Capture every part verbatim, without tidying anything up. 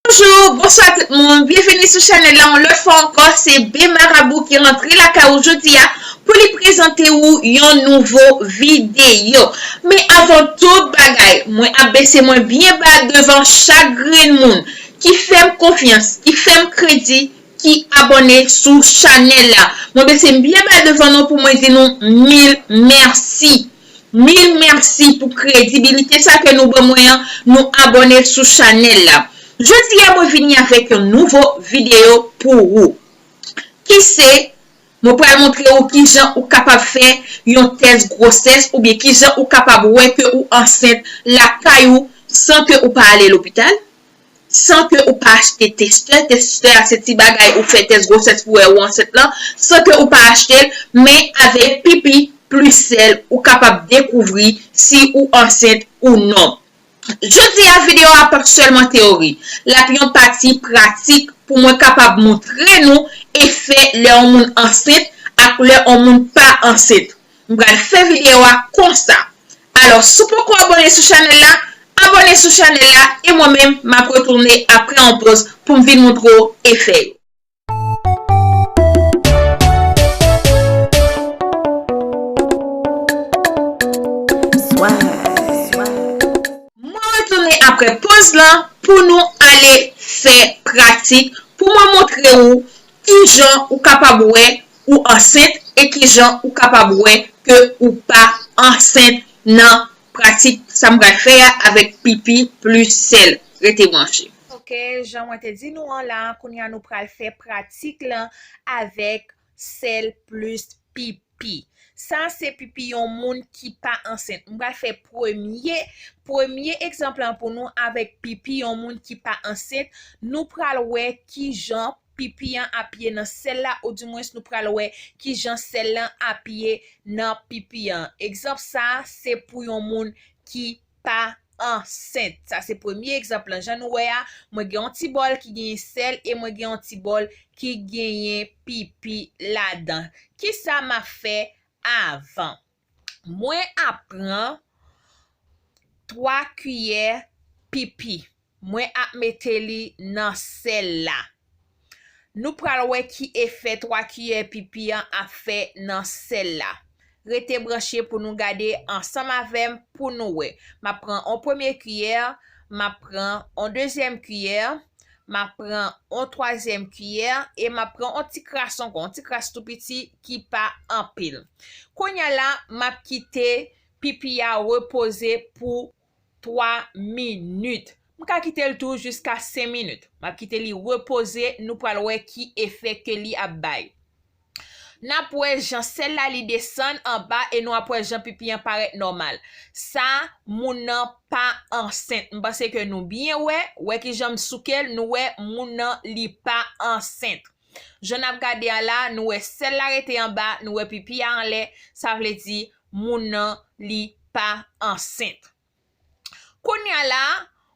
Bonjou, bonswa tout moun, byenveni sou chanèl la yon lòt fwa ankò, se B Marabou ki rantre lakay ou jodi a pou li prezante ou yon nouvo videyo. Men avan tout bagay, mwen ap bese mwen byen ba devan chak grenn moun ki fè m konfyans, ki fè m kredi, ki abòne sou chanèl la. Mwen bese m byen ba devan nou pou mwen di nou mil mèsi. Mil mèsi pou kredibilite sa ke nou ban mwen an, nou abòne sou chanèl la. Jodi a mwen vini avèk yon nouvo videyo pou ou. Ki se, mwen pral montre ou kijan ou kapab fè yon tès gwosès oubyen kijan ou kapab wè ke ou ansent lakay ou san ke ou pa ale lopital, san ke ou pa achte testè. Testè a se ti bagay ou fè tès gwosès pou wè ou ansent lan, san ke ou pa achte l, men avèk Pipi plis sèl, ou kapab dekouvri si ou ansent ou non. Jodi a, videyo a p ap sèlman teyori. L ap yon pati pratik pou mwen kapab montre nou efè lè yon moun ansent ak lè yon moun pa ansent. M pral fè videyo a konsa. Alò, si w poko abòne sou chanèl la, abòne sou chanèl la e mwen menm, m ap retounen apre yon poz pou m vin montre w efè yo. Mwen retounen apre poz lan pou nou ale fè pratik, pou mwen montre ou kijan ou kapab wè ou ansent e kijan ou kapab wè ke ou pa ansent nan pratik sa m pral fè a avèk Pipi plis sèl. Rete branche. Ok, jan mwen te di nou an la, kounye a nou pral fè pratik lan avèk sèl plis Pipi. Sa se Pipi yon moun ki pa ansent. M pral fè premye, premye egzanp lan pou nou avèk Pipi yon moun ki pa ansent. Nou pral wè kijan Pipi an ap ye nan sèl la, oudimwens nou pral wè kijan sèl lan ap ye nan Pipi an. Egzanp sa se pou yon moun ki pa ansent. Sa se premye egzanp lan. Jan nou wè a, mwen gen yon ti bòl ki genyen sèl e mwen gen yon ti bòl ki genyen Pipi ladan. Kisa m ap fè avan? Mwen ap pran twa kiyè Pipi. Mwen ap mete li nan sèl la. Nou pral wè ki efè twa kiyè Pipi an ap fè nan sèl la. Rete branche pou nou gade ansanm avè m pou nou wè. M ap pran yon premye kiyè, m ap pran yon dezyèm kiyè, m ap pran yon twazyèm kiyè e m ap pran yon ti kras ankò, yon ti kras tou piti ki pa anpil. Kounye a la, m ap kite Pipi a repoze pou twa minit. M ka kite l tou jiska senk minit. M ap kite li repoze, nou pral wè ki efè ke li ap bay. N ap wè jan sèl la li desann anba e nou ap wè jan Pipi an parèt nòmal. Sa, moun nan pa ansent. M panse ke nou byen wè, wè kijan m souke l, nou wè moun nan li pa ansent. Jan n ap gade a la, nou wè sèl la rete anba, nou wè Pipi a anlè, sa vle di moun nan li pa ansent. Kounye a la,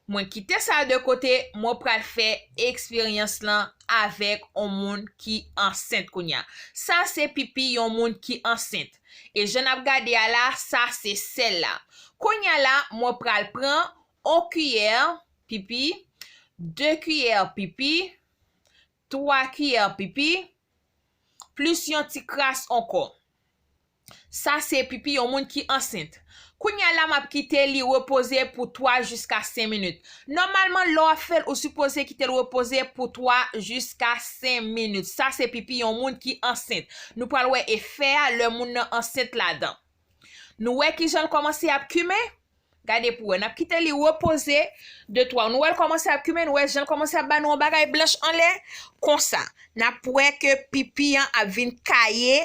mwen kite sa de kote, mwen pral fè eksperyans lan avèk yon moun ki ansent kounye a. Sa se Pipi yon moun ki ansent. E jan n ap gade a la, sa se sèl la. Kounye a la, mwen pral pran yon kiyè Pipi, de kiyè Pipi, twa kiyè Pipi, plis yon ti kras ankò. Sa se Pipi yon moun ki ansent. Kounye a la, m ap kite li repoze pou twa jiska senk minit. Nòmalman, lè w ap fè l, ou sipoze kite l repoze pou twa jiska senk minit. Sa se Pipi yon moun ki ansent. Nou pral wè efè a lè moun nan ansent ladan. Nou wè kijan l kòmanse ap kimen? Gade pou wè. N ap kite li repoze de twa. Nou wè l kòmanse ap kimen, nou wè jan l kòmanse ap ba nou yon bagay blanch anlè. Konsa, n ap wè ke Pipi an ap vin kaye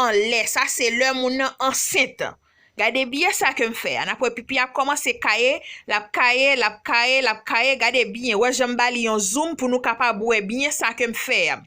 anlè. Sa se lè moun nan ansent. Gade byen sa ke m fè a. N ap wè Pipi an ap kòmanse kaye, l ap kaye, l ap kaye, l ap kaye. Gade byen, wè jan m ba li yon zoom pou nou kapab wè byen sa ke m fè a.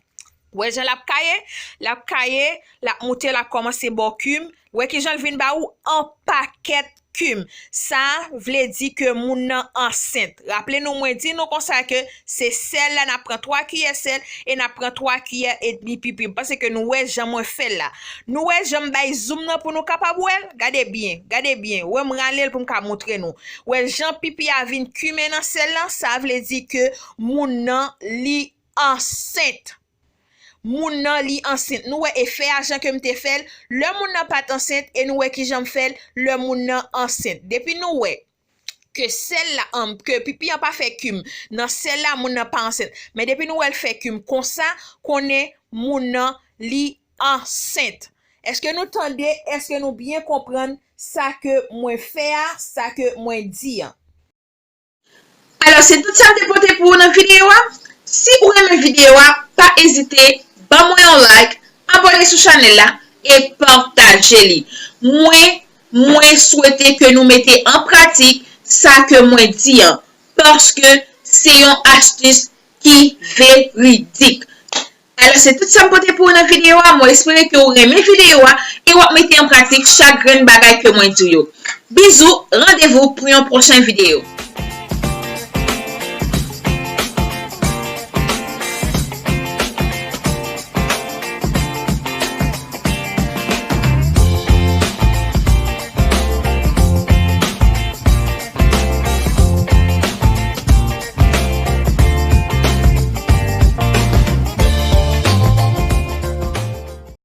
Wè jan l ap kaye, l ap kaye, l ap moute, l ap kòmanse ba w kim. Wè kijan l vin ba ou yon pakèt kim. Sa vle di ke moun nan ansent. Raple nou, mwen di nou konsa ke se sèl la, n ap pran twa kiyè sèl e n ap pran twa kiyè edmi pipi. M panse ke nou wè jan mwen fè l la. Nou wè jan m bay zoom nan pou nou kapab wè l? Gade byen, gade byen. Wè m rale l pou m ka montre nou. Wè jan pipi a vin kimen nan sèl lan, sa vle di ke moun nan li ansent. Moun nan li ansent. Nou wè efè a jan ke m te fè l. Lè moun nan pa t ansent, e nou wè kijan m fè l lè moun nan ansent. Depi nou wè ke sèl la, anm, ke pipi an pa fè kim nan sèl la, moun nan pa ansent. Men depi nou wè l fè kim konsa, konnen moun nan li ansent. Èske nou tande? Èske nou byen konprann sa ke mwen fè a, sa ke mwen di an? Alò, se tout sa m te pote pou ou nan videyo a. Si ou renmen videyo a, pa ezite ban mwen yon like, abòne sou chanèl la e pataje li. Mwen, mwen swete ke nou mete an pratik sa ke mwen di an, paske se yon astis ki veridik. Alò, se tout sa m pote pou ou nan videyo a. Mwen espere ke ou renmen videyo a e w ap mete an pratik chak grenn bagay ke mwen di w yo. Bizou, randevou pou yon pwochen videyo.